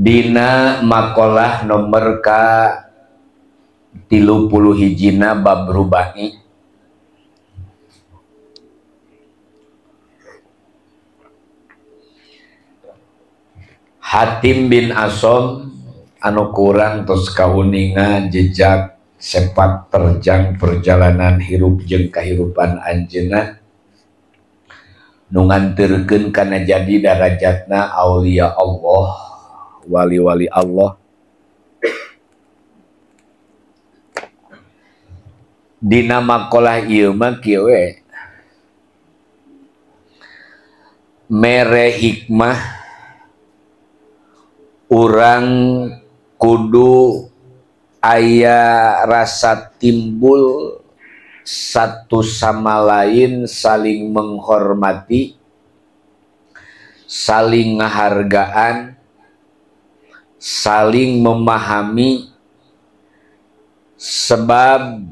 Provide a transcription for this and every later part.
Dina makalah nomor ka 31 hijina bab rubai. Hatim bin Asom anu kurang tos kauninga jejak sepak terjang perjalanan hirup jeung kahirupan anjeunna nu nganterkeun kana jadi darajatna aulia Allah, wali-wali Allah. Dina makalah ieu mah kieu we, mere hikmah urang kudu aya rasa timbul satu sama lain, saling menghormati, saling ngehargaan, saling memahami, sebab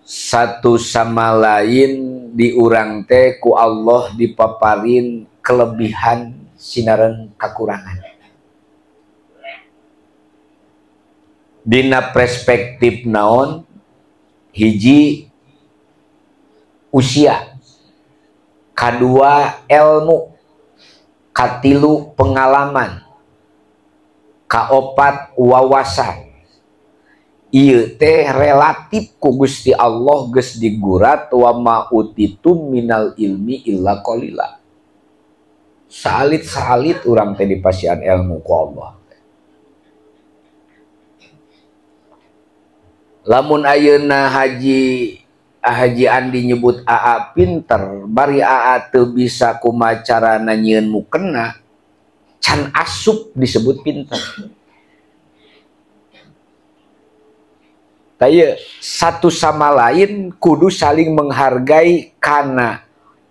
satu sama lain di urang teh ku Allah dipaparin kelebihan sinareng kakurangan. Dina perspektif naon, hiji usia, kadua ilmu, katilu pengalaman, kaopat wawasan. Ieu teh relatif ku Gusti Allah geus digurat wa ma utitum minal ilmi illa qalila. Saalit-saalit urang teh dipasihan ilmu ku Allah. Lamun ayeuna Haji Andi nyebut AA pinter, bari AA teu bisa kumaha carana nyieun mukena, can asup disebut pinter. Tah satu sama lain kudu saling menghargai kana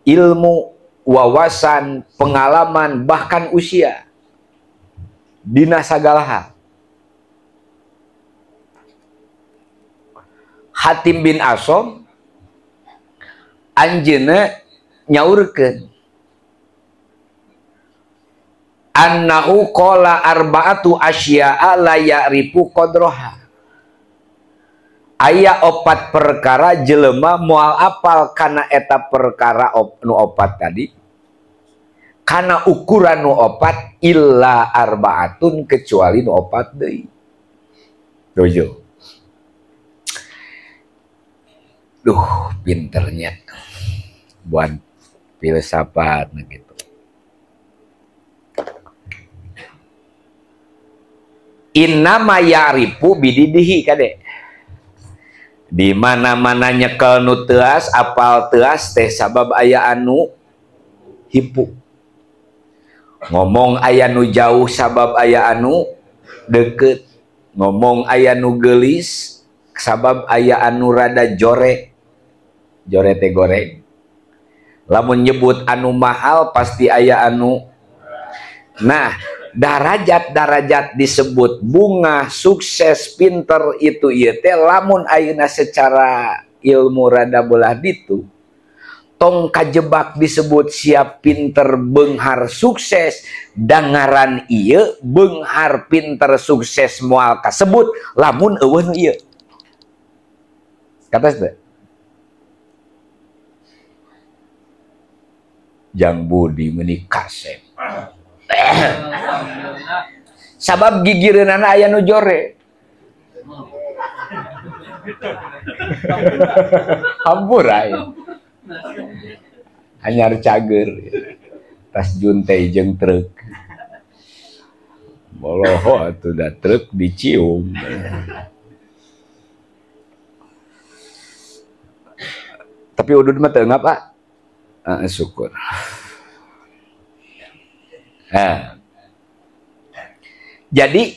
ilmu, wawasan, pengalaman, bahkan usia. Dina sagala hal. Hatim bin Asom anjeunna nyaurkeun annahu qala arba'atu asya'a la ya'rifu qadroha. Aya opat perkara jelema moal apal kana eta perkara nu opat tadi, kana ukuran nu opat illa arba'atun kecuali nu opat deui. Dojo. Duh, pinternya buat filsafat gitu. Innama ya'rifu bididihi kade. Di mana-mana nyekel nu teuas, apal teuas teh sabab aya anu hipu. Ngomong aya nu jauh sabab aya anu deket. Ngomong aya nu geulis sabab aya anu rada jore. Jore teh goreng. Lamun nyebut anu mahal pasti aya anu. Nah, darajat-darajat disebut bunga, sukses, pinter itu ieu teh lamun ayeuna secara ilmu rada belah ditu tong kajebak disebut siap pinter beunghar sukses, dangaran ieu beunghar pinter sukses moal kasebut lamun eueuh nu ieu. Kata teh Jang Budi meuni kasep. Sabab gigireunana aya nu jore. Hampur aya. Anyar cager. Tas junte jeung truk. Boloho atuh da truk dicium. Tapi udud mah teu ngap, Pak. Syukur. Nah. Jadi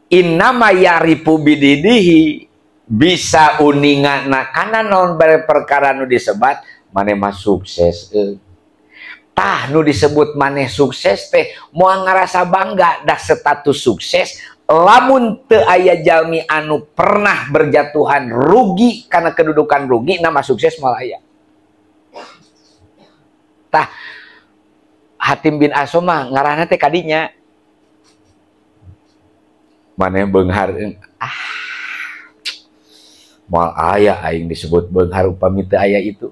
innama ya'rifu bididihi bisa uninga kana naon bare perkara nu disebat maneh mah sukses. Tah nu disebut maneh sukses teh moal ngarasa bangga dah status sukses lamun teu aya jalmi anu pernah berjatuhan rugi karena kedudukan rugi nama sukses moal aya. Tah Hatim bin Asom mah ngarahna teh kadinya. Maneh beunghar moal aya aing disebut beunghar upami teu aya itu.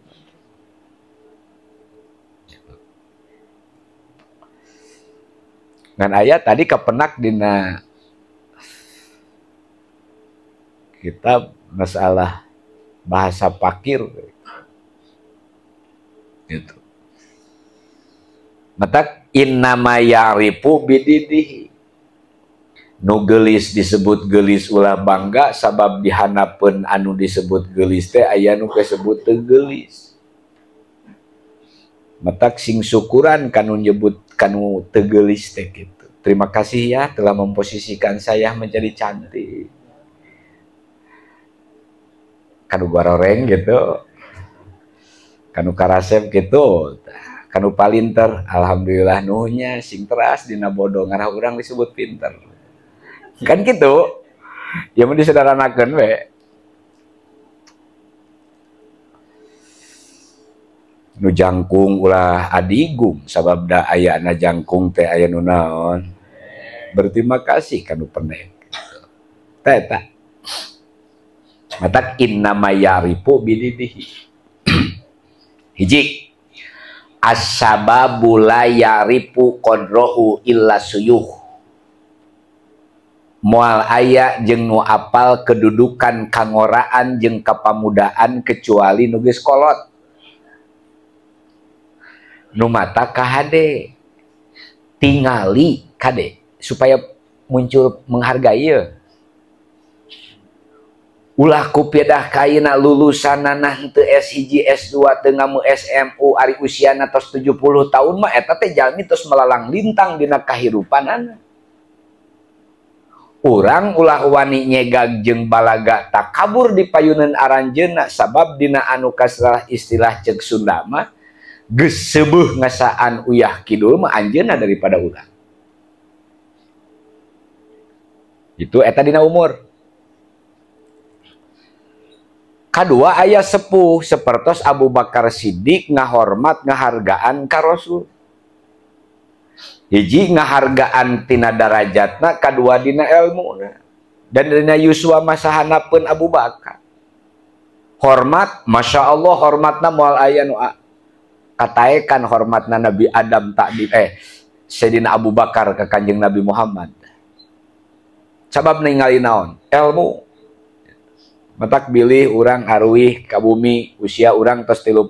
Ngan aya tadi kapenak dina kitab masalah bahasa pakir gitu. Matak innama ya'rifu bididihi. Nu geulis disebut geulis ulah bangga sabab dihanapeun anu disebut geulis teh aya nu kasebut teu geulis. Matak sing syukuran kanu nyebut kanu teu geulis teh gitu. Terima kasih ya telah memposisikan saya menjadi cantik. Kanu gororeng gitu. Kanu karasep gitu. Kanu palinter, alhamdulillah nuhnya sing teras dina bodoh ngarah urang disebut pinter. Kan gitu. Ya mun disederhanakeun we. Nu jangkung ulah adigung sabab da ayana jangkung teh aya nu naon. Berterima kasih kanu pendek. Teh eta. Matak innama ya'rifu bididihi. Hiji. As-sababu la ya'rifu qadrohu illa suyuh. Moal aya jeung nu apal kedudukan kangoraan jeung kapamudaan kecuali nu geus kolot. Nu mata kahade tingali kade supaya muncul menghargai ye. Ulah ku piedah kaina lulusanana henteu S1 S2 teu ngamu SMU ari usiana tos 70 tahun mah eta teh jalmi tos melalang lintang dina kahirupanana. Urang ulah wani nyegag jeung balaga takabur di payunan aranjeunna sabab dina anu kasalah istilah ceuk Sunda mah geus seubeuh ngasaan uyah kidul mah anjeunna daripada urang. Itu eta dina umur. Kadua aya sepuh sepertos Abu Bakar Siddiq ngahormat ngahargaan ka Rasul. Hiji ngahargaan tina darajatna, kadua dina elmuna. Dan dina yuswa masahanapeun Abu Bakar. Hormat, Masya Allah hormatna moal aya nu kataekan hormatna Nabi Adam tak di Sayyidina Abu Bakar ke Kanjeng Nabi Muhammad. Sabab ningali naon? Ilmu. Matak bilih urang aruih ka bumi usia urang tos 35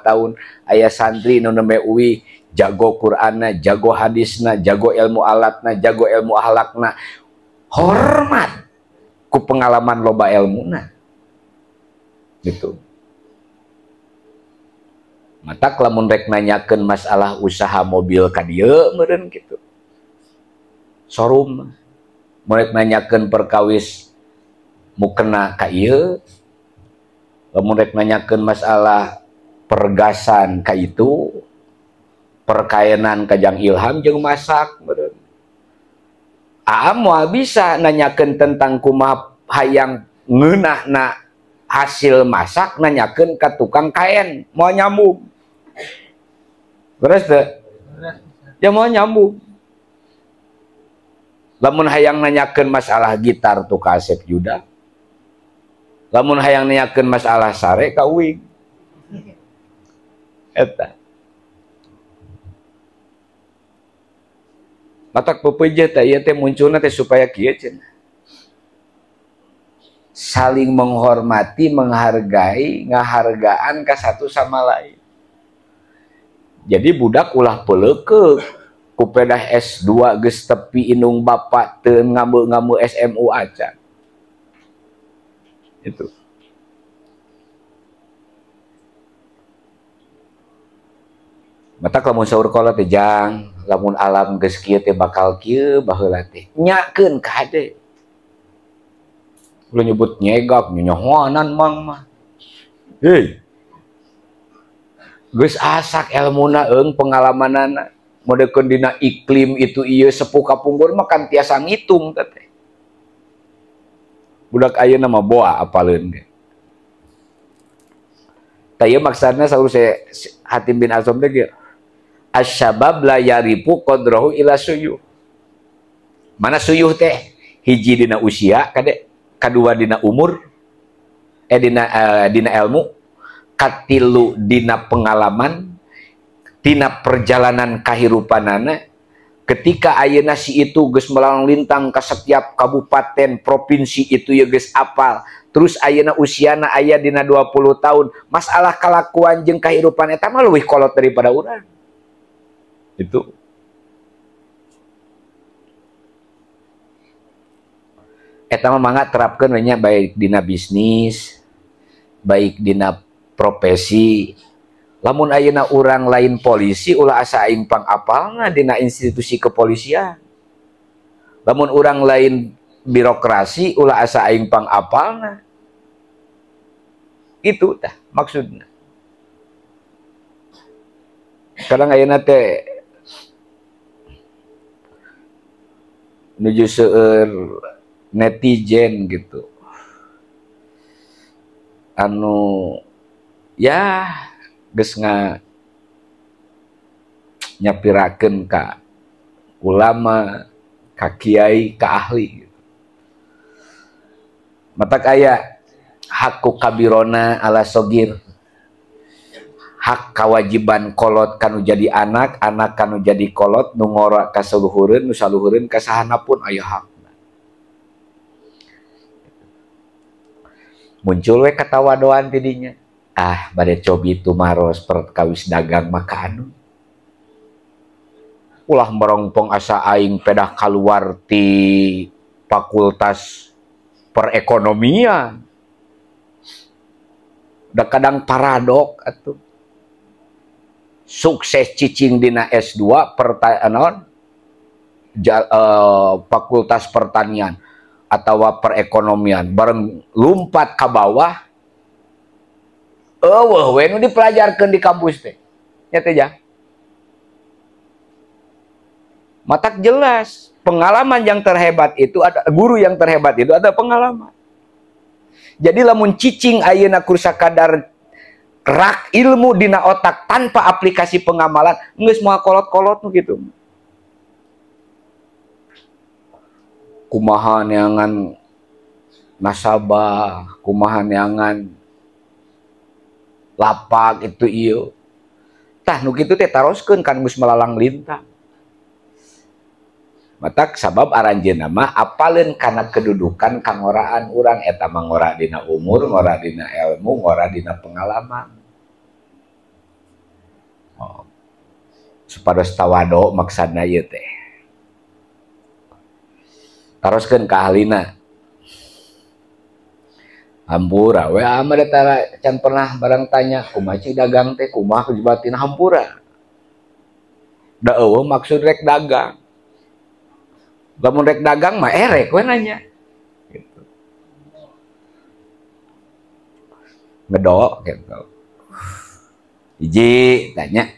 tahun aya santri nu nembe uwi jago Qur'anna, jago hadisna, jago ilmu alatna, jago ilmu akhlakna. Hormat ku pengalaman loba ilmuna. Gitu. Matak lamun rek nanyakeun masalah usaha mobil ka dieu meureun kitu. Sorum. Mun rek nanyakeun perkawis mukena ka ieu, lamun rek nanyakeun masalah pergasan ka itu, perkainan ka Jang Ilham jeung masak meureun. Aa moal bisa nanyakeun tentang kumaha hayang ngeunahna hasil masak nanyakeun ka tukang kaen, moal nyambung. Terus teu? Ya moal nyambung. Lamun hayang nanyakeun masalah gitar tuh ka Asep Juda. Lamun hayang nanyakeun masalah sare ka uing. Eta. Matak pepeujeuh teh ieu teh munculna teh supaya kieu cenah. Saling menghormati, menghargai, ngahargaan ka satu sama lain. Jadi budak ulah peuleukeuh ku pedah S2 geus tepi indung bapak teu ngambe-ngambe SMU acan. Itu. Matak lamun saur kolot teh jang, lamun alam geus kieu teh bakal kieu baheula teh. Nyakeun ka hade. Ulah nyebut nyegap, nyenyohoanan mang mah. Hei. Geus asak elmuna eung pengalamanana. Modekeun dina iklim itu ieu sepuh kapungkur mah kan tiasa ngitung teh. Budak ayeuna mah boa apaleun ge. Tah ieu maksudna saur saya Hatim bin Asom teh kieu. Asyabab la yarifu qadrahu ila suyuh. Mana suyuh teh? Hiji dina usia kade, kadua dina umur, dina ilmu, katilu dina pengalaman, tina perjalanan kahirupanana. Ketika ayeuna si itu geus melalang lintang ka setiap kabupaten, provinsi itu ya geus apal. Terus ayeuna usiana aya dina 20 tahun, masalah kalakuan jeung kahirupan eta mah leuwih kolot daripada urang. Itu. Eta mah mangga terapkeun we nya, baik dina bisnis, baik dina profesi. Lamun ayeuna urang lain polisi, ulah asa aing pangapalna dina institusi kepolisian. Lamun urang lain birokrasi, ulah asa aing pangapalna. Itu tah maksudna. Kadang ayeuna teh nuju seueur netizen gitu. Anu ya geus nyapirakeun ka ulama, ka kiai, ka ahli gitu. Matak aya hakku kabirona ala sogir. Hak kewajiban kolot kanu jadi anak, anak kanu jadi kolot, nu ngora ka saluhureun, nu saluhureun ka sahana pun aya hakna. Muncul we katawadoan ti dinya. Ah, bade cobi tumaros perkawis dagang maka anu. Ulah merongpong asa aing pedah kaluar ti fakultas perekonomian. Da kadang paradok atuh. Sukses cicing dina S2 fakultas pertanian atau perekonomian bareng lumpat ka bawah. Eueuh we nu dipelajarkeun di kampus teh. Nya teh jang. Matak jelas, pengalaman yang terhebat itu ada guru yang terhebat itu ada pengalaman. Jadi lamun cicing ayeuna kur sakadar rak ilmu dina otak tanpa aplikasi pengamalan, geus moal kolot-kolot nu kitu. Kumaha neangan nasabah, kumaha neangan lapak itu iyo. Tah nu kitu teh taroskeun kan geus melalang lintang. Matak sabab aranjeunna mah apaleun kana kedudukan kangoraan urang eta mah ngora dina umur, ngora dina ilmu, ngora dina pengalaman. Oh. Supados tawado maksana ieu teh. Taroskeun ka ahlina. Hampura we ama tara can pernah barang tanya kumaha cing dagang teh kumaha batin hampura. Da eueuh maksud rek dagang. Lamun rek dagang mah erek we nanya. Gitu. Ngedok gitu. Hiji tanya.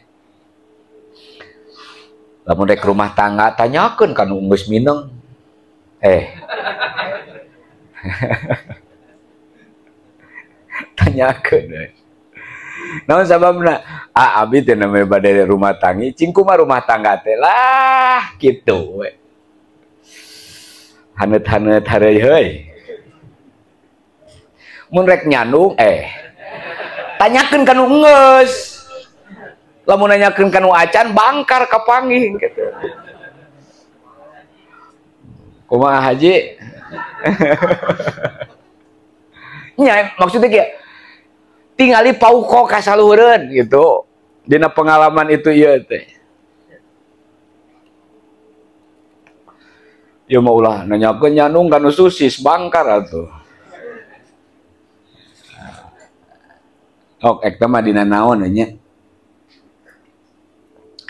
Lamun rek rumah tangga tanyakeun ka nu geus mineng. Tanyakeun. Naon sababna? Ah abi teh namanya bade rumah tangga, cing kumaha rumah tangga teh lah kitu we. Haneut-haneut hareuy-heuy. Mun rek nyandung tanyakeun ka nu geus. Lamun nanyakeun ka nu acan bangkar kapanggih kitu. Kumaha haji? Nya maksudnya kieu. Tingali pauko ka saluhureun gitu. Dina pengalaman itu ieu teh. Ya mau ulah nanyakeun nyandung ka nu susis bangkar atuh. Ok, eta mah dina naon nya.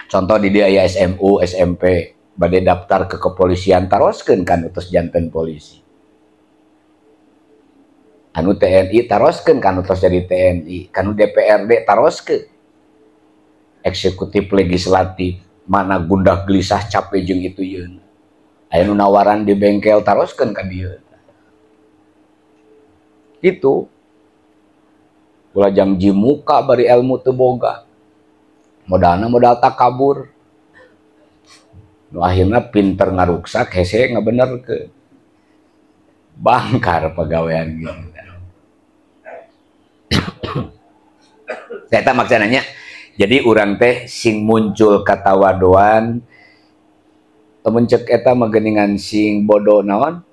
Contoh di dia aya SMU, SMP, bade daftar ke kepolisian taroskeun kan utus janten polisi. Anu TNI taroskeun kan utus jadi TNI, kanu DPRD taroskeun. Eksekutif legislatif mana gundah gelisah capek jeung itu yeun. Aya nu nawaran di bengkel taroskeun ka dieu. Gitu. Ulah jangji muka bari ilmu teu boga. Modalna modal takabur. Nu akhirna pinter ngaruksak hese ngabenerkeun. Bangkar pagawean gitu. Eta maksananya. Jadi urang teh sing muncul katawadoan lamun cek eta mah geuningan sing bodoh naon?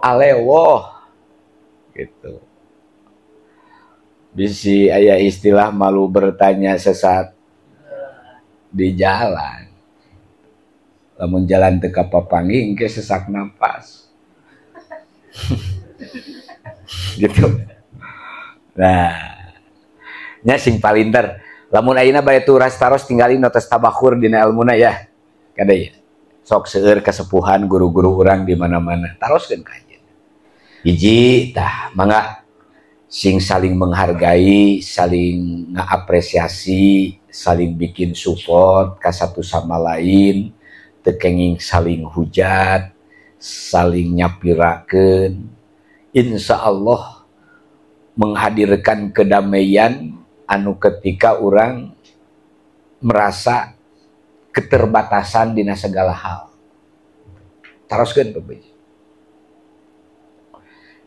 Alewoh. Gitu. Bisi aya istilah malu bertanya sesat di jalan. Lamun jalan teu kapapanggih engke sesak napas. Gitu. Nah, nya sing palinter. Lamun ayeuna bade turas taros tinggalin notos tabakhur dina elmuna ya. Kade ya. Sok seueur kasepuhan guru-guru urang di mana-mana. Taroskeun ka anjeunna. Hiji tah mangga sing saling menghargai, saling ngapresiasi, saling bikin support ka satu sama lain, teu kenging saling hujat, saling nyapirakeun. Insya Allah menghadirkan kedamaian anu ketika orang merasa keterbatasan dina segala hal. Taroskeun pebeja.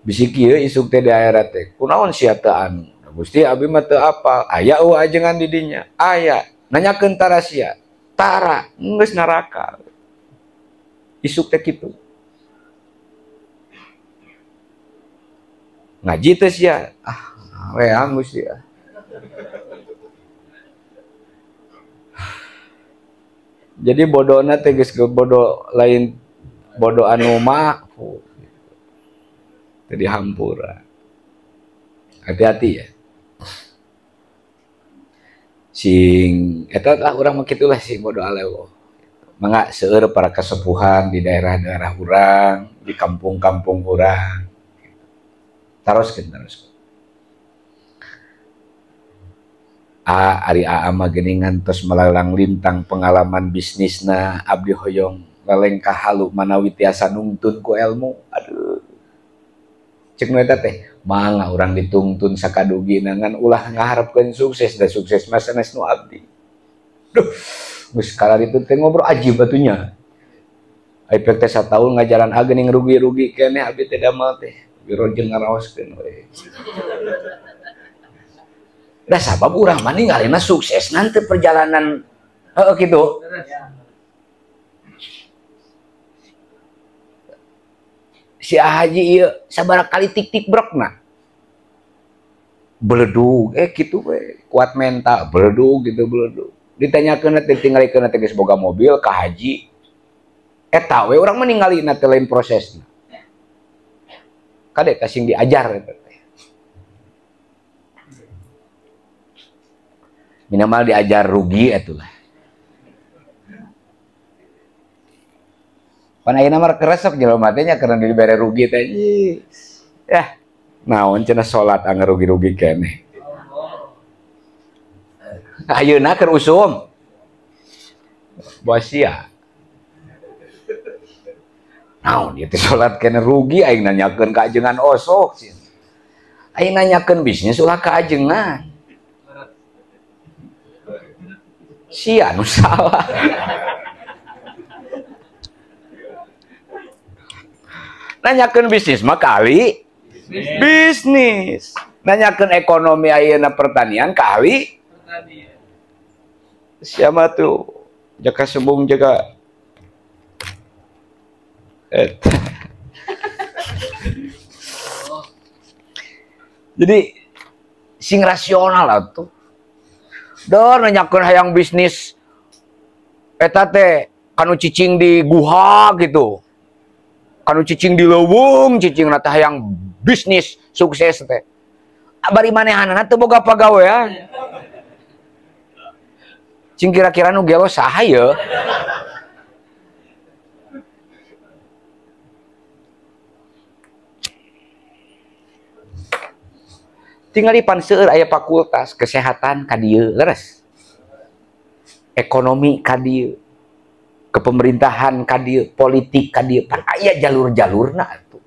Bisi kieu isuk teh daerah teh. Kunaon sia teu anu? Da Gusti abi mah teu apal. Aya eueuh ajengan di dinya. Aya. Nanyakeun tara sia. Tara geus neraka. Isuk teh kitu. Ngaji teh sia. Ah, weang Gusti. Jadi bodona teh geus bodo lain bodo anu mah. Jadi hampura. Hati-hati ya. Sing eta lah urang mah kitulah sing bodo alewo. Mangga seueur para kesepuhan di daerah-daerah urang, di kampung-kampung urang. Taroskeun, taroskeun. Ari aa mah geuningan tos melalang lintang pengalaman bisnisna abdi hoyong lalengkah halu manawi tiasa nungtun ku ilmu. Aduh. Cek nu eta teh mangga urang ditungtun sakadugi ngan ulah ngaharepkeun sukses da sukses mah sanes nu abdi. Duh, geus kararitu teh ngobrol ajib atunya. Ai pek teh sataun ngajaran geuning rugi-rugi keneh abdi teh damel teh. Biro jeung ngaraoskeun we. Da sabab urang mah ningalina sukses nanti perjalanan heeh kitu. Si Haji ieu sabaraha kali tik-tik brokna. Beledug kitu we, kuat mental, beledug gitu beledug. Ditanyakeun teh tingalikeun teh geus boga mobil ka haji. Eta we urang mah ningalina teh lain prosesna. Kade kasing diajar eta teh. Minimal diajar rugi atulah. Pan ayeuna mah keresep jelema teh nya karena dibere rugi teh. Yah, naon cenah salat anggar rugi-rugi keneh. Ayeuna keur usum. Basia. Naon ieu teh salat keneh rugi aing nanyakeun ka ajengan osok. Aing nanyakeun bisnis ulah ka ajengan. Sia nu salah. Nanyakeun bisnis mah kali bisnis. Nanyakeun ekonomi ayeuna pertanian kali pertanian. Siapa tuh jaga sebung jaga Jadi sing rasional atuh. Dor nanyakeun hayang bisnis eta teh kanu cicing di guha gitu. Kanu cicing di leuweung, cicing na teh hayang bisnis sukses teh. Bari manehanana teu boga pagawean. Cing kira-kira nu gelo saha ye? Tinggal di pan seueur aya fakultas kesehatan ka dieu leres. Ekonomi ka dieu, kepemerintahan ka dieu, politik ka dieu, pan aya jalur-jalurna atuh.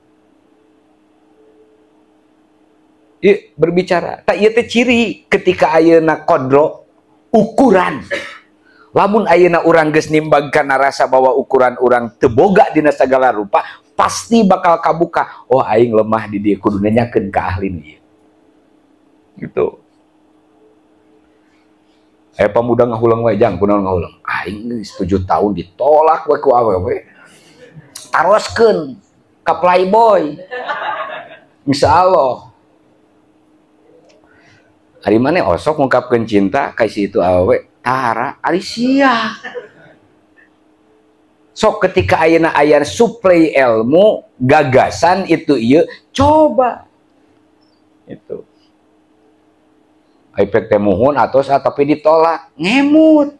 Ieu berbicara, tak ieu teh ciri ketika ayeuna kodro ukuran. Lamun ayeuna urang geus nimbang kana rasa bahwa ukuran urang teu boga dina sagala rupa, Pasti bakal kabuka. Oh aing lemah di dieu kudu nanyakeun ka ahli nu ieu. Gitu. Pamuda ngahuleng wae jang kunaon ngahuleng. Aing geus 7 tahun ditolak we ku awewe. Taroskeun ka playboy. Insyaallah. Ari maneh osok ngungkapkeun cinta ka si itu awewe tara ari sia. Sok ketika ayeuna aya suplai ilmu, gagasan itu ieu coba. Itu. Efek teh muhun atos tapi ditolak, ngemut.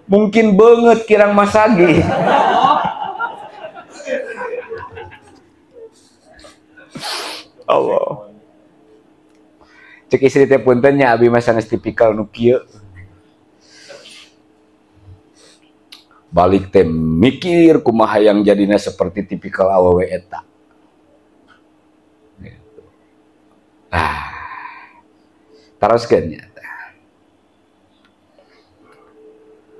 Mungkin banget kirang masagi. Allah. Cek istri teh punten nya abi mah sanes tipikal nu kieu. Balik teh mikir kumaha yang jadina seperti tipikal awewe eta. Gitu. Ah. Taroskeun nya.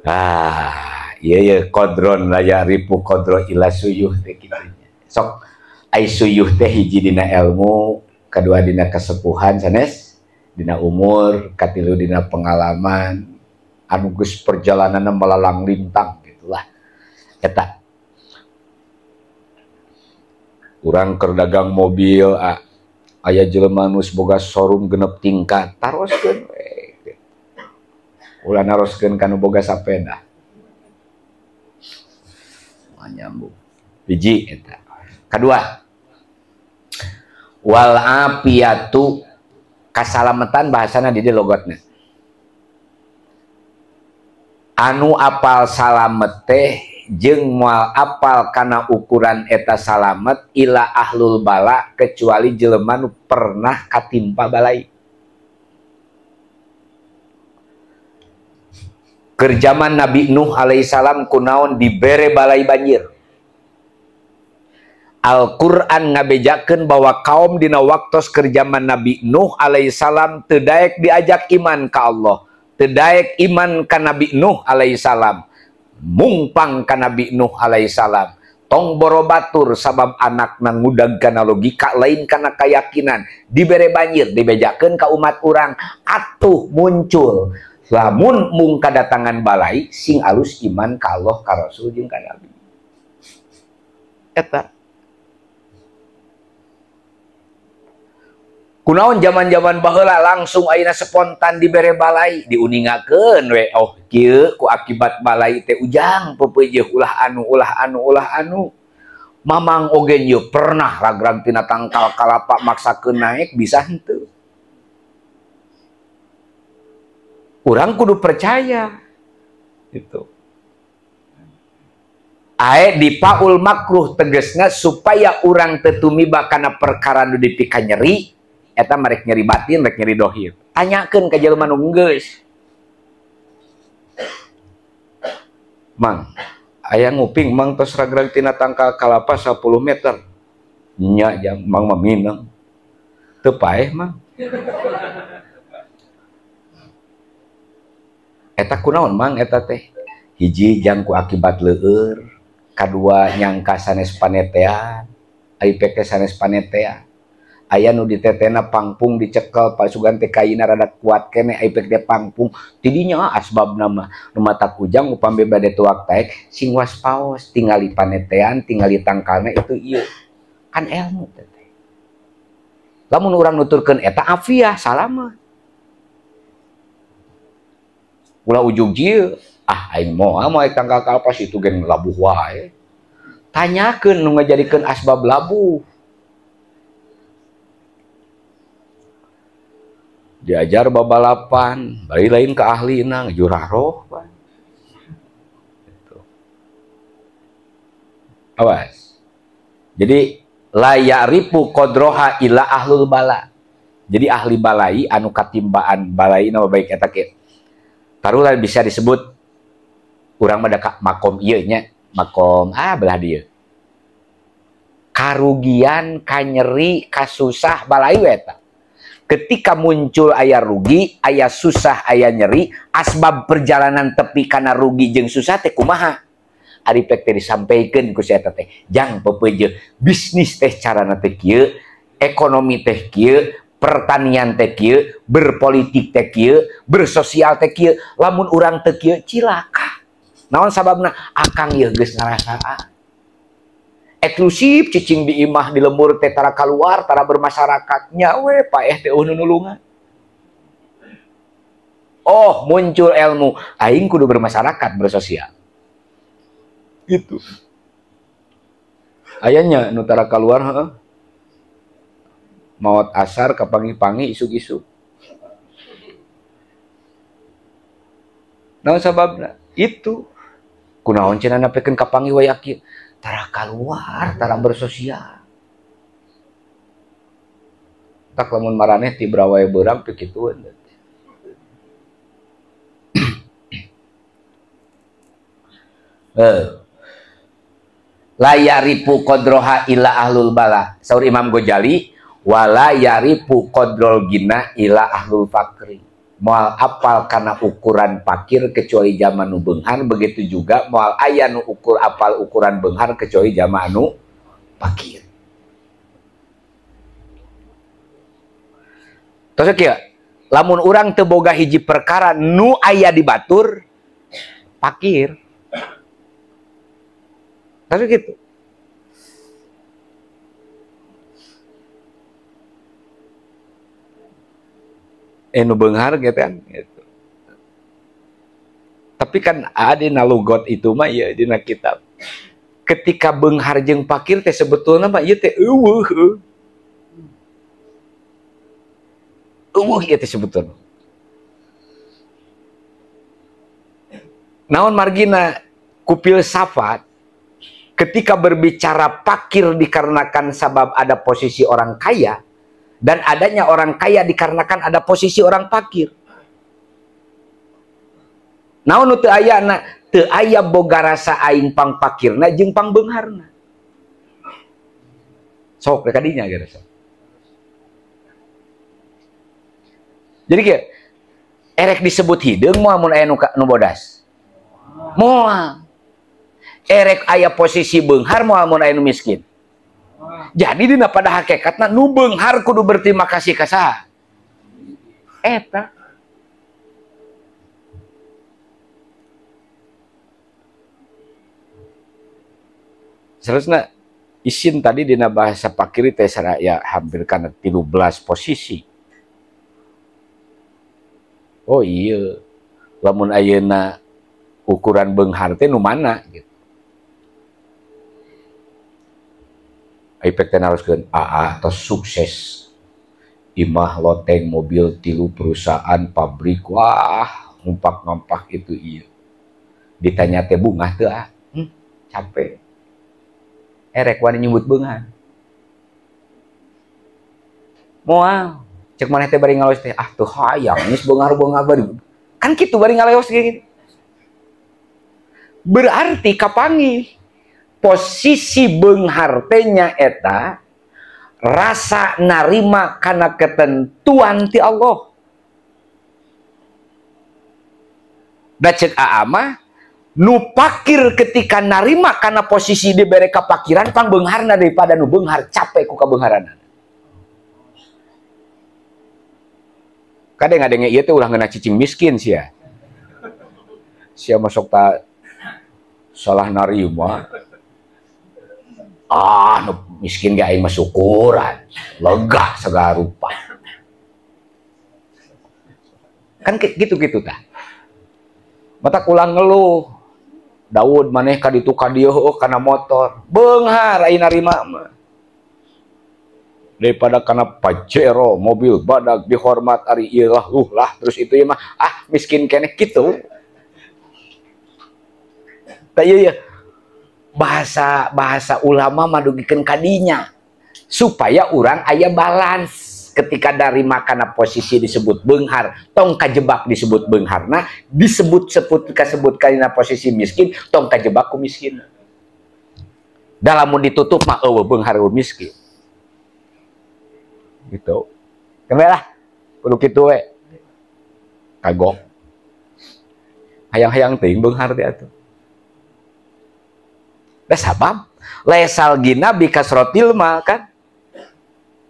Ah, iya iya kodron la ya'rifu qadra ila suyuh teh kitu nya. Sok ai suyuh teh hiji dina ilmu, kadua dina kasepuhan sanes, dina umur, katilu dina pengalaman, anu geus perjalananna melalang lintang gitulah. Eta. Urang keur dagang mobil, aya jelema nu boga showroom 6 tingkat, taroskeun we. Ulah naroskeun ka nu boga sapeda. Moal nyambung. Hiji eta. Kadua, wal afiyatu kasalametan bahasana di dieu logotna. Anu apal salamet teh jeung moal apal kana ukuran eta salamet ila ahlul bala kecuali jelema nu pernah katimpa balai. Keur jaman Nabi Nuh alaihissalam kunaon dibere balai banjir. Al-Qur'an ngabejakeun bahwa kaum dina waktos keur jaman Nabi Nuh alaihissalam teu daek diajak iman ka Allah, teu daek iman ka Nabi Nuh alaihissalam, mungpang ka Nabi Nuh alaihissalam. Tong borobatur sabab anakna ngudag kana logika lain kana keyakinan, dibere banjir dibejakeun ka umat urang atuh muncul. Lamun mung kadatangan balai sing alus iman ka Allah ka Rasul jeung ka Nabi. Eta. Kunaon zaman-zaman baheula langsung ayeuna spontan dibere balai diuningakeun we oh kieu ku akibat balai teh ujang peupeujeuh ulah anu ulah anu ulah anu. Mamang oge ye pernah ragrag tina tangkal kalapa maksakeun naik bisa henteu. Urang kudu percaya gitu. Ae dipaul makruh tegesna supaya urang teu tumiba kana perkara nu dipika nyeri eta marek nyeri batin rek nyeri dohir. Tanyakeun ka jelema nu geus. Mang, aya nguping mang tos ragrag tina tangkal kalapa 10 meter. Nya jang mang mah mineng. Teu paeh mang. Eta kunaon mang eta teh? Hiji jang ku akibat leueur, kadua nyangka sanes panetean, ari pek teh sanes panetean. Aya nu ditetena pangpung dicekel pasugan teh kaina rada kuat keneh ari pek teh pangpung. Tidinya asbabna mah nu matak ujang upami bade tuak taek sing waspaos tingali panetean, tingali tangkalna itu ieu. Kan ilmu teh. Lamun urang nuturkeun eta afiah salamet. Ulah ujug jieu, ah aing moal moal tangkal kalapa situ gen labuh wae. Tanyakeun nu ngajadikeun asbab labuh. Diajar babalapan, bari lain ka ahlina ngejuraroh pan. Gitu. Awas. Jadi la ya'rifu qadroha illa ahlul bala. Jadi ahli balai anu katimbaan balai nama baik eta ke. Taruhlah bisa disebut urang mah da makom ieu nya, makom belah dieu. Karugian, kanyeri, kasusah balai we eta. Ketika muncul aya rugi, aya susah, aya nyeri, asbab perjalanan tepi kana rugi jeung susah teh kumaha? Ari pek teh disampaikeun ku si eta teh. Jang pepeje bisnis teh carana teh kieu, ekonomi teh kieu, pertanian teh kieu, berpolitik teh kieu, bersosial teh kieu. Lamun urang teu kieu cilaka. Naon sababna? Akang ieu geus ngarasaan. Eksklusif cicing di imah di lembur teh tara kaluar, tara bermasyarakat. Nya we paeh teh eueuh nulungan. Oh, muncul ilmu aing kudu bermasyarakat, bersosial. Gitu. Ayahnya nu tara kaluar heeh. Maot asar kapangi-pangi isuk-isuk. Naon sababna? Itu. Kunaon cenah nepikeun kapangi waya kieu? Tara kaluar, tara bersosial. Tak lamun maraneh ti brawae beurang pikitueun. La yarifu qadroha illa ahlul bala. Saur Imam Ghazali, wala yarifu qadrol gina illa ahlul fakri. Moal apal kana ukuran fakir kecuali zaman nu beunghar, begitu juga moal aya nu ukur apal ukuran beunghar kecuali zaman nu fakir. Terus kieu, lamun urang teu boga hiji perkara nu aya di batur fakir. Tapi gitu. Nu beunghar gitu kan gitu. Tapi kan ada nalugot itu mah ya dina kitab. Ketika beunghar jeung fakir teh sebetulna mah ieu teh eueuh. Eueuh ieu teh sebetulna. Naon margina ku filsafat ketika berbicara fakir dikarenakan sabab ada posisi orang kaya dan adanya orang kaya dikarenakan ada posisi orang fakir. Naon nu teu aya na? Teu aya boga rasa aing pang fakirna jeung pang beungharna. Sok rek kadinya geus. Jadi kieu erek disebut hideung moal mun aya nu bodas. Moal. Erek aya posisi beunghar moal mun aya nu miskin. Jadi dina pada hakikatna nu beunghar kudu berterima kasih ka saha? Eta. Terusna isin tadi dina bahasa fakir teh ya hampir kana 13 posisi. Oh iya, lamun ayeuna ukuran beunghar teh nu mana gitu. Ipek teh naroskeun AA atau sukses imah loteng mobil tilu perusahaan pabrik wah ngumpak-ngampak itu iya. Ditanya teh bungah teu ah? Capek. Erek wani nyebut beunghar. Moal cek maneh teh bari ngaleos teh ah teu hayang geus beunghar-beunghar bari. Kan kitu bari ngaleos gitu. Berarti kapanggih posisi beunghar teh nya eta rasa narima kana ketentuan ti Allah. Da cek aa mah nu pakir ketika narima kana posisi dibere kapakiran pang beungharna daripada nu beunghar capek ku kabeungharanana. Kadang ngadenge ieu teh ulah ngeunah cicing miskin sia. Sia masuk ta salah narima. Ah, nu miskin ge aing mah syukuran, lega segala rupa. Kan gitu-gitu tah. Mata ulah ngeluh. Daud maneh ka ditu ka dieu heueuh kana motor. Beunghar aing narima mah. Daripada kana Pajero, mobil badak dihormat ari ieu lah lah terus itu ieu mah ah miskin keneh kitu. Tah ieu ya. Bahasa ulama madugikeun kadinya supaya urang aya balance ketika dari makana posisi disebut beunghar tong kajebak disebut beungharna disebut sebut kasebut karena posisi miskin tong kajebak ku miskin. Dalam mun ditutup mah eueuh beunghar eueuh miskin. Gitu. Kemeh lah kudu kitu we. Kagok. Hayang-hayang teuing beunghar teh atuh. Da sabab laisal gina bikasrotil mal kan.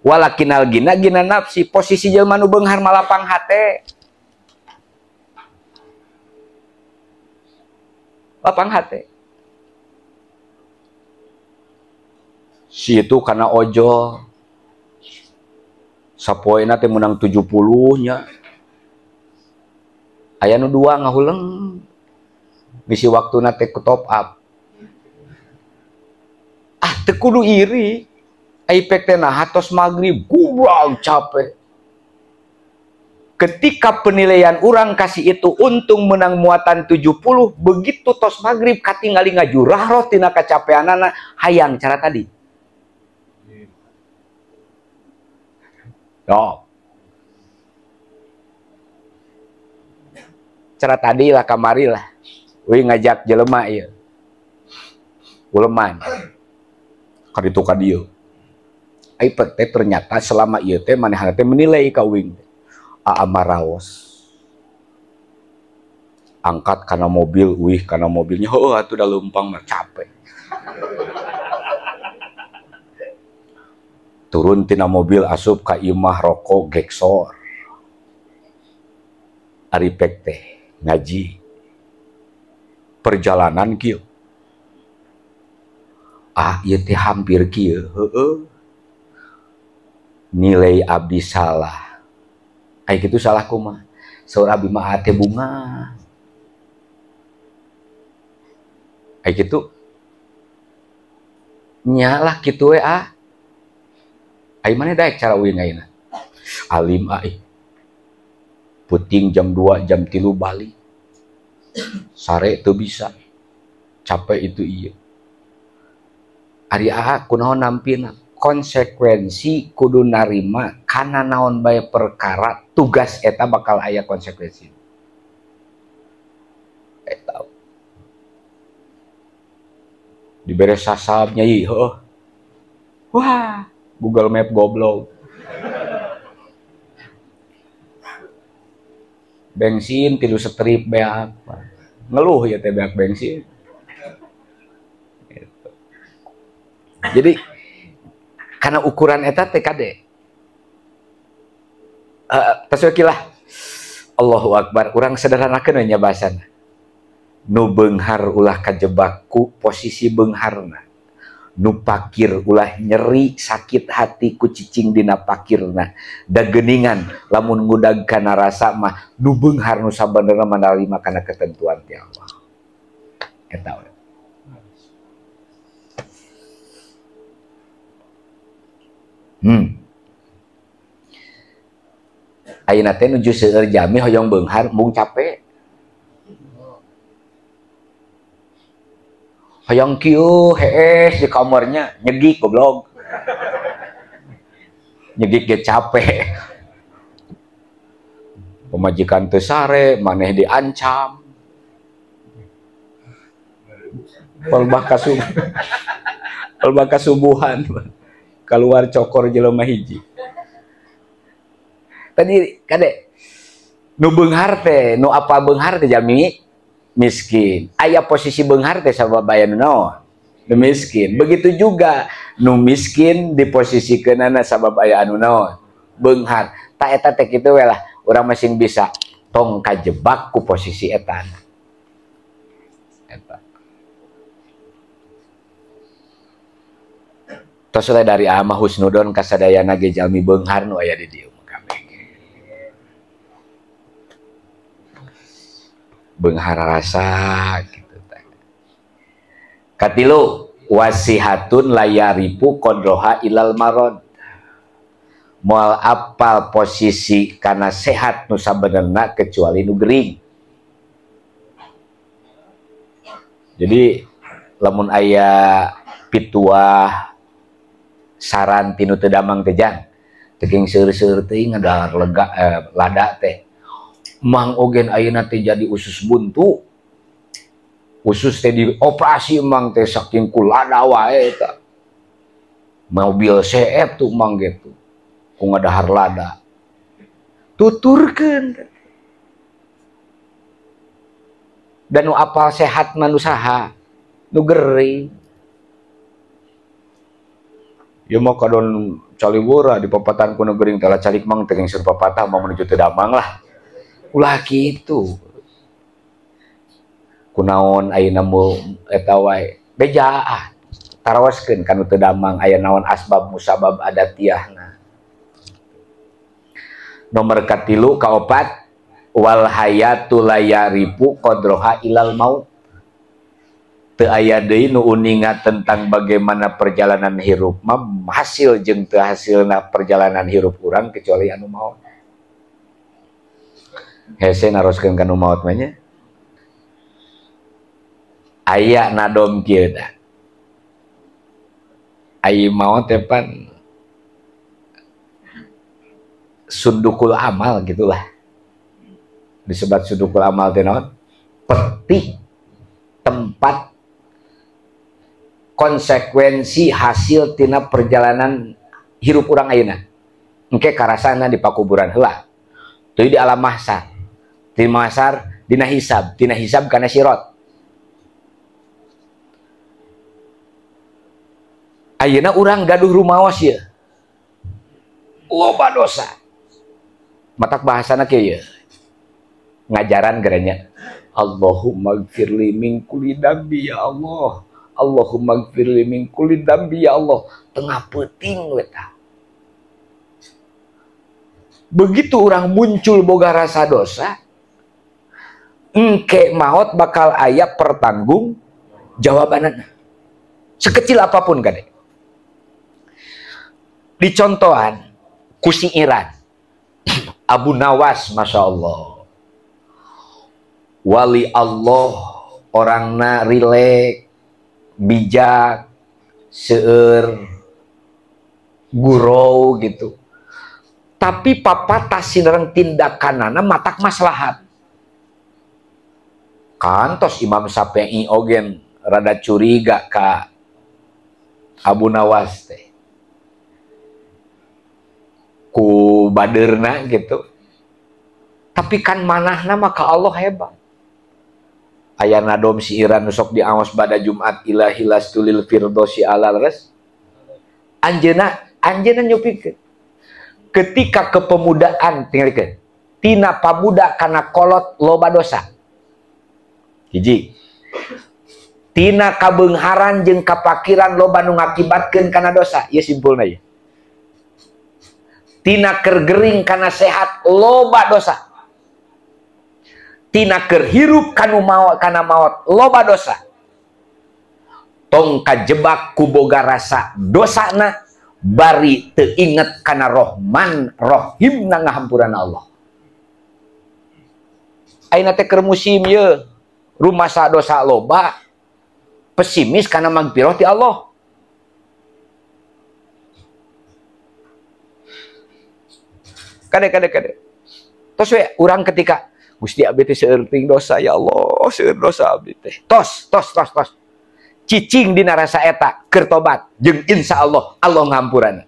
Walakinal gina gina nafsi, posisi jelema nu beunghar malapang hate. Lapang hate. Si itu karena ojol. Sapoena teh menang 70 nya. Aya nu dua ngahuleng. Bisi waktuna teh ku top up. Ah teu kudu iri. Ai pek teh nah hatos magrib goblok capek. Ketika penilaian orang kasih itu untung menang muatan 70, begitu tos magrib katingali ngajurah roh tina kacapeanana hayang cara tadi. Oh. Cara tadi lah kamari lah. Wih ngajak jelema ieu. Uleman. Kaditu ka dieu. Ai teh ternyata selama ieu teh manehna teh menilai ka uing. Aa maraos. Angkat kana mobil, uih kana mobilnya heueuh atuh da leumpang mah capek. Turun tina mobil asup ka imah rokok geksor. Ari pek teh ngaji. Perjalanan kieu. Ah ieu teh hampir kieu heueuh. Nilai abdi salah. Ai kitu salah kumaha? Saur abdi mah teh bunga. Ai kitu nya lah kitu we ah. Ai mana daek cara uing ayeuna? Alim ai. Puting jam 2, jam 3 balik. Sare teu bisa. Capek itu iya. Ari aa kunaon nampina? Konsekuensi kudu narima kana naon bae perkara tugas eta bakal aya konsekuensi. Eta. Dibere sasab nyai heuh. Wah, Google Map goblok. Bensin 3 strip beak. Ngeluh ya teh beak bensin. Gitu. Jadi karena ukuran eta teh kade. Tos we lah. Allahu Akbar, urang sederhanakeun we nya bahasana. Nu beunghar ulah kajebak ku posisi beungharna. Nu pakir ulah nyeri sakit hati ku cicing dina pakirna. Da geuningan lamun ngudag kana rasa mah nu beunghar nu sabenerna manarima kana ketentuan ti Allah. Eta we. Ayeuna teh nuju seueur jami hoyong beunghar mung capek. Hoyong kieu hees di kamarnya nyegik goblok. Nyegik ge capek. Pemajikan teu sare, maneh diancam. Palbah kasubuhan. Keluar cokor jelema hiji. Tadi kade nu beunghar teh, nu apa beunghar teh jami miskin. Aya posisi beunghar teh sabab aya nu naon? Nu miskin. Begitu juga nu miskin diposisikeunana sabab aya anu naon? Beunghar. Ta eta teh kitu we lah, urang masing bisa tong kajebak ku posisi eta. Eta. Tos dari ama husnudon kasadayana ge jalmi beunghar nu aya di dieu kabeh. Beunghar rasa gitu teh. Katilu wasihatun layaripu qadroha ilal marad. Moal apal posisi kana sehat nu sabenerna kecuali nu gering. Jadi lamun aya pituah saran tinu teu damang teh jang teuing seueur-seueur teuing ngadahar lega lada teh mang ogen ayeuna teh jadi usus buntu, usus teh dioperasi mang teh saking ku lada wae eta mobil CF tuh mang gitu ku ngadahar lada tuturkeun. Dan nu apal sehat manusaha nu gering. Ieu mah kadon caliwora di papatan ku nu gering teh calik mang teh sur papatah mau menuju teu damang lah. Ulah kitu. Kunaon ayeuna mu eta wae bejaah. Tarawaskeun kanu teu damang aya naon asbab musabab adatiahna. Nomor katilu kaopat wal hayatu la yarifu qadroha ilal maut. Teu aya deui nu uninga tentang bagaimana perjalanan hirup mah hasil jeung teu hasilna perjalanan hirup urang kecuali anu maot. Hese naroskeun ka nu maot mah nya. Aya nadom kieu tah. Ai maot teh pan sundukul amal gitulah. Disebut sundukul amal teh naon? Peti tempat konsekuensi hasil tina perjalanan hirup urang ayeuna. Engke karasana di pakuburan heula. Teuy di alam mahsyar. Di mahsyar dina hisab kana sirat. Ayeuna urang gaduh rumaos ieu. Loba dosa. Matak bahasana kieu ye. Ngajaran gerenya. Allahumma gfirli min kulli dzambi ya Allah. Allahumma gfirli min kulli dzambi ya Allah. Tengah peuting we tah. Begitu orang muncul boga rasa dosa, engke maot bakal aya pertanggung jawabanana. Sekecil apapun kade. Dicontohan ku si Iran. Abu Nawas, Masya Allah. Wali Allah, orangna rilek, bijak, seueur, gurau gitu. Tapi papatah sinereng tindakanana matak maslahat. Kantos Imam Syafi'i ogen rada curiga ka Abu Nawas teh. Ku baderna gitu. Tapi kan manahna maka Allah hebat. Aya nadom si Iran sok diaos pada Jumat ilahi lastulil firdosi alal res. Anjeuna anjeuna nyupikeun. Ketika kepemudaan tinggalikeun. Tina pamuda kana kolot loba dosa. Hiji. Tina kabeungharan jeung kapakiran loba nu ngakibatkeun kana dosa. Ieu simpulna ieu. Tina keur gering kana sehat loba dosa. Tina keur hirup kanu maot kana maot loba dosa. Tong kajebak ku boga rasa dosana bari teu inget kana Rohman Rohim na ngahampuran Allah. Ayeuna teh keur musim ieu rumasa dosa loba pesimis kana magfirah ti Allah. Kade kade kade. Tos we urang ketika Gusti abdi teh seueur ting dosa ya Allah, seueur dosa abdi teh. Tos tos tos tos. Cicing dina rasa eta keur tobat jeung insyaallah Allah ngampurana.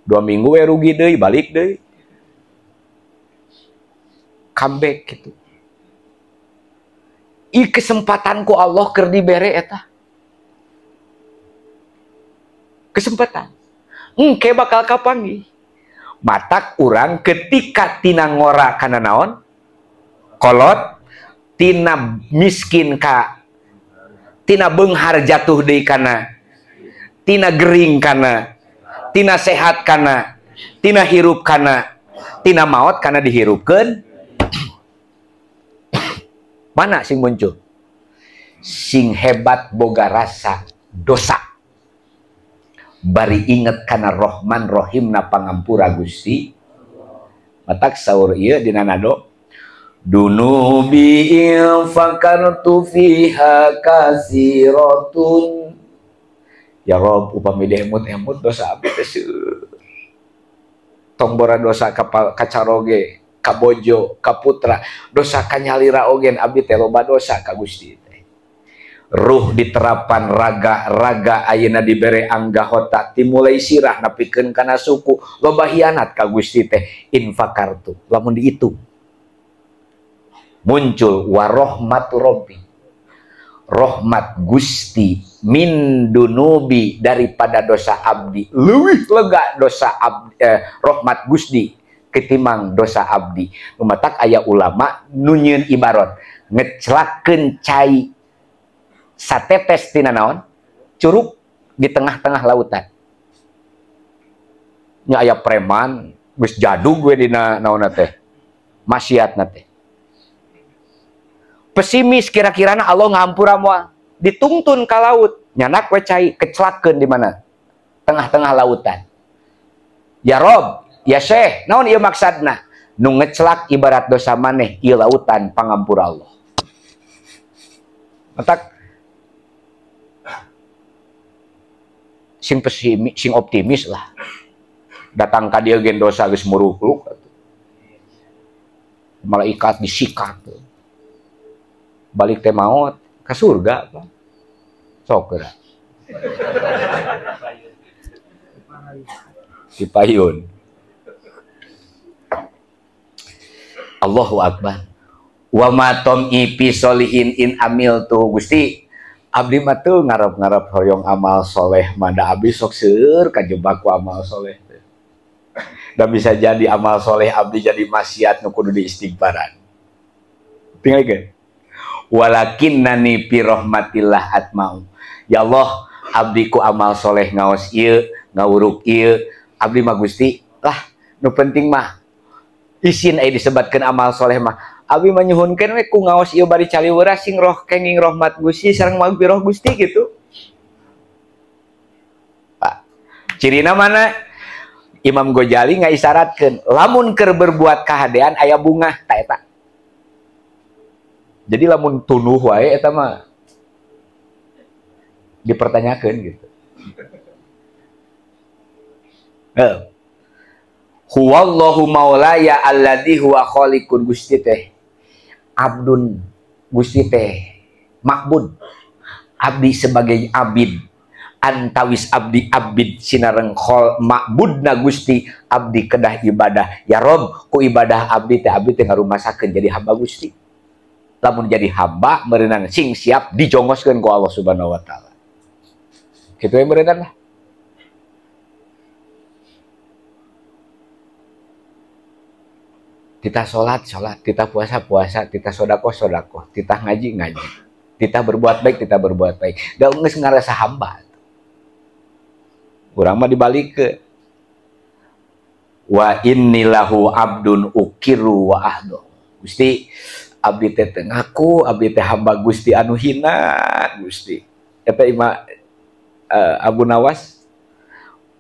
2 minggu we rugi deui balik deui. Comeback gitu. I kesempatanku Allah keur dibere eta. Kesempatan. Engke bakal kapanggih. Matak urang ketika tina ngora kana naon? Kolot, tina miskin ka, tina beunghar jatuh deui kana, tina gering kana, tina sehat kana, tina hirup kana, tina maot kana dihirupkeun. Mana sing muncul? Sing hebat boga rasa dosa. Bari inget kana Rohman Rohim na pangampura Gusti. Matak saur ieu dina nado dunubi in fakartu fiha kasiratun. Ya Rob, upami diemut-emut dosa abdi teh seueur. Tong bora dosa kacaroge, kabojo, kaputra, dosa kanyalira ogen abdi teh loba dosa ka Gusti. Ruh diterapan raga-raga ayeuna dibere anggahota timulai sirah napikeun kana suku loba hianat ka Gusti teh infakartu lamun dihitung muncul warohmatu robbi, rahmat Gusti Min dunubi daripada dosa abdi. Leuwih lega dosa abdi, rahmat Gusti ketimbang dosa abdi. Lumatak aya ulama nu nyieun ibarat ngeclakeun cai satetes tina naon? Curug di tengah-tengah lautan. Nya aya preman geus jadug we dina naonna teh? Maksiatna teh. Pesimis kira-kirana Allah ngahampura moal. Ditungtun ka laut, nyanak we cai keclakeun di mana? Tengah-tengah lautan. Ya Rob, ya Syekh, naon ieu maksudna? Nu ngeclak ibarat dosa maneh ieu lautan pangampura Allah. Matak sing pesimis, sing optimis lah. Datang ka dieu gen dosa geus murukluk. Malaikat disikat. Balik teh maot ka surga, Pak. Sok geura. Dipayun. Allahu akbar. Wa ma tam'i fi solihin in amil tuh Gusti. Abdi mah teu ngarep-ngarep hoyong amal soleh, mada abdi sok seueur kajebak ku amal soleh. Da bisa jadi amal soleh abdi jadi maksiat nu kudu diistighfaran. Tinggalikeun. Walakinnani fi rahmatillah atmau. Ya Allah, abdi ku amal soleh ngaos ieu, ngawuruk ieu, abdi mah Gusti, lah nu penting mah isin aya disebatkeun amal soleh mah. Abdi mah nyuhunkeun we ku ngaos ieu bari caliweuras sing roh kenging rahmat Gusti sareng magfirah Gusti gitu. Pak, cirina mana? Imam Ghazali ngaisaratkeun, lamun keur berbuat kahadean aya bungah ta eta. Jadi lamun tunuh wae eta mah dipertanyakeun gitu. Huwallahu maulaya alladzi huwa khaliqun. Gusti teh abdun, Gusti teh makbud, abdi sebagai abid, antawis abdi abid sinareng khol makbudna Gusti, abdi kedah ibadah. Ya Rob, ku ibadah abdi teh ngarumasakeun jadi hamba Gusti. Lamun jadi hamba meureunan sing siap dijongoskeun ku Allah Subhanahu wa taala. Kitu we meureunan lah. Titah sholat, sholat, titah puasa, puasa, titah sodakoh, sodakoh, titah ngaji, ngaji, titah berbuat baik, titah berbuat baik. Da geus ngarasa hamba. Urang mah dibalikeun. Wa innilahu abdun ukiru wa ahdo. Gusti, abdi teh teu ngaku, abdi teh hamba Gusti anu hina, Gusti. Eta ima Abu Nawas.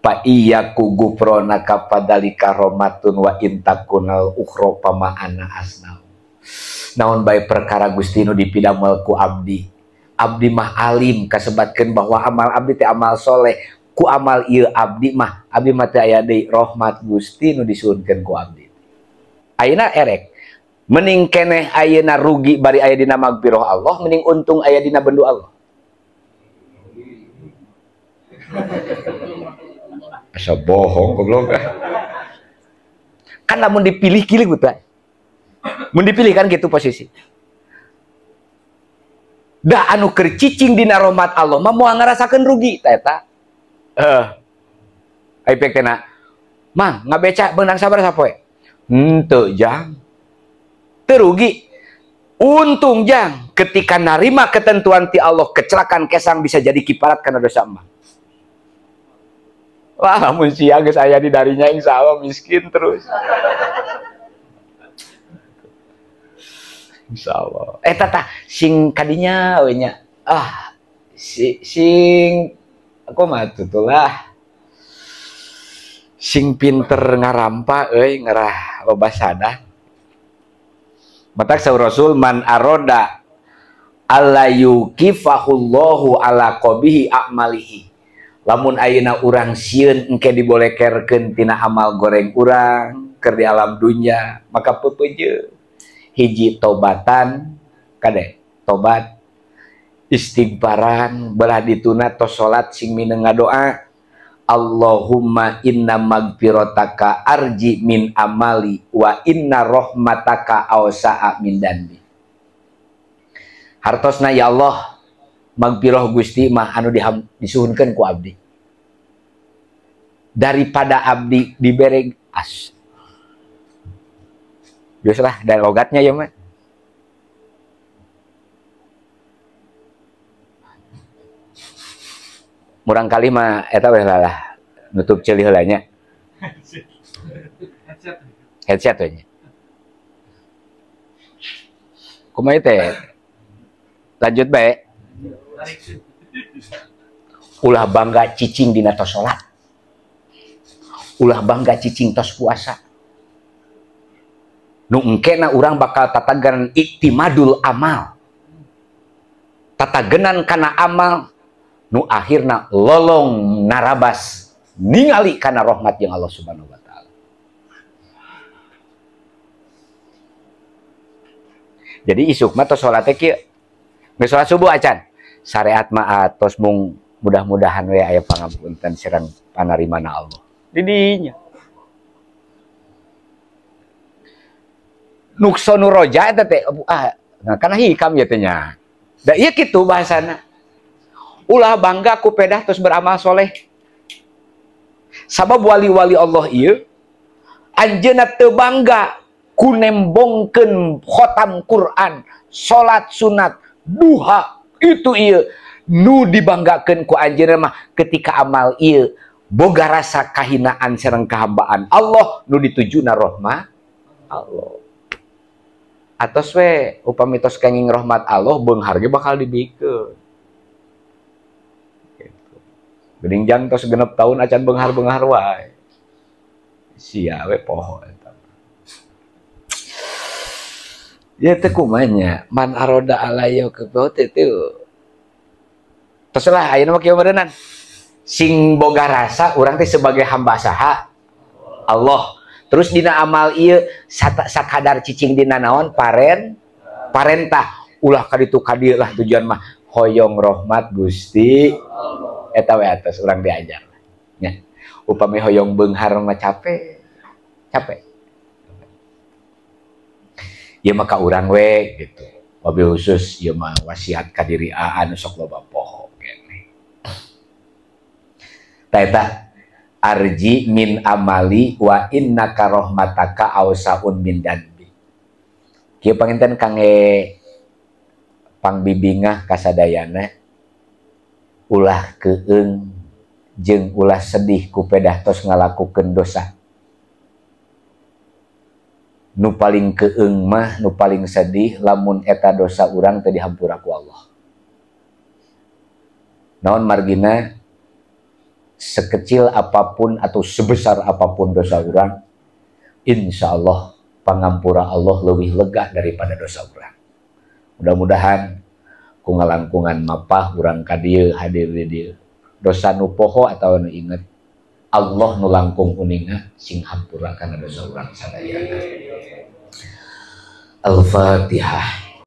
Fa iyyaku gufronaka fadalika romatun wa intakunal ukhra pama ana asnau. Naon bae perkara Gusti nu dipidamel ku abdi. Abdi mah alim kasebatkeun bahwa amal abdi teh amal soleh. Ku amal ieu abdi mah teh aya deui rahmat Gusti nu disuhunkeun ku abdi. Ayeuna erek mending keneh ayeuna rugi bari aya dina magfirah Allah, mending untung aya dina bendu Allah. Asa bohong goblok. Kan lamun dipilih kieu gitu. Mun dipilih kan gitu posisi. Da anu keur cicing dina rahmat Allah mah moal ngarasakeun rugi ta eta. Ai pek teh na. Mang ngabeca beunang sabaraha sapoe? Henteu jang. Teu rugi. Untung jang ketika narima ketentuan ti Allah kecelakaan kesang bisa jadi kiparat karena dosa emang. Wah, lamun sia geus aya di darinya insyaallah miskin terus. Insyaallah. Eta tah sing kadinya we nya. Ah, sing kumaha tuh lah. Sing pinter ngarampa euy ngerah loba sadah. Matak saur Rasul man aroda alla yukifahullahu ala qabihi a'malihi. Lamun ayeuna urang sieun engke dibolekerkeun tina amal goreng urang keur di alam dunya, maka peupeujeuh hiji tobatan kade tobat istighfaran belah dituna tos salat sing mineng ngadoa Allahumma inna magfirataka arji min amali wa inna rahmataka awsa'a min danbi. Hartosna ya Allah, Magpiroh Gusti mah anu disuhunkeun ku abdi. Daripada abdi dibere as. Biasalah dari logatnya ya mah. Murang kali mah eta we lah nutup ceuli heula nya. Headset we nya. Kumaha teh? Lanjut bae. Ulah bangga cicing dina tos salat. Ulah bangga cicing tos puasa. Nu engkena urang bakal tatagenan iktimadul amal. Tatagenan kana amal nu akhirna lolong narabas ningali kana rahmat jeung Allah Subhanahu wa taala. Jadi isuk mah tos salat teh kieu. Geus salat subuh acan. Syariat mah atos mung mudah-mudahan we aya pangapunten sareng panarimana Allah. Didinya. Nuksonu roja eta teh nah kana hikam ieu teh nya. Da ieu kitu bahasana. Ulah bangga ku pedah terus beramal soleh. Sabab wali-wali Allah ieu anjeunna teu bangga ku nembongkeun khotam Quran, salat sunat, duha itu ieu nu dibanggakeun ku anjeunna mah ketika amal ieu boga rasa kahinaan sareng kahambaan Allah nu ditujuna rahmat Allah. Atos we upami tos kenging rahmat Allah beunghar ge bakal dibikeun. Gitu. Geuning jang tos 6 tahun acan beunghar-beunghar wae. Sia we poho eta. Ya teh kumanya man aroda alayo ke teh teu. Tos lah ayeuna mah kieu meureunnan. Sing boga rasa urang teh sebagai hamba saha Allah. Terus dina amal ieu sakadar cicing dina naon parentah ulah kaditu kadieu lah tujuan mah hoyong rahmat Gusti eta we atas urang diajar nya. Upami hoyong beunghar mah capek capek ieu mah ka urang we gitu. Wabil khusus ieu mah wasiat ka diri anu sok loba poho keneh. Ta eta arji min amali wa innaka rahmataka ausaun min danbi. Kieu panginten kangge pangbibingah kasadayana ulah keung jeung ulah sedih ku pedah tos ngalakukeun dosa. Nu paling keung mah nu paling sedih lamun eta dosa urang teu dihampura ku Allah. Naon margina sekecil apapun atau sebesar apapun dosa orang, insya Allah pangampura Allah lebih lega daripada dosa orang. Mudah-mudahan ku ngalangkungan mapah urang ka dieu hadir di dieu. Dosa nu poho atau nu inget, Allah nu langkung uninga sing hampura kana dosa urang sadayana. Al-Fatihah.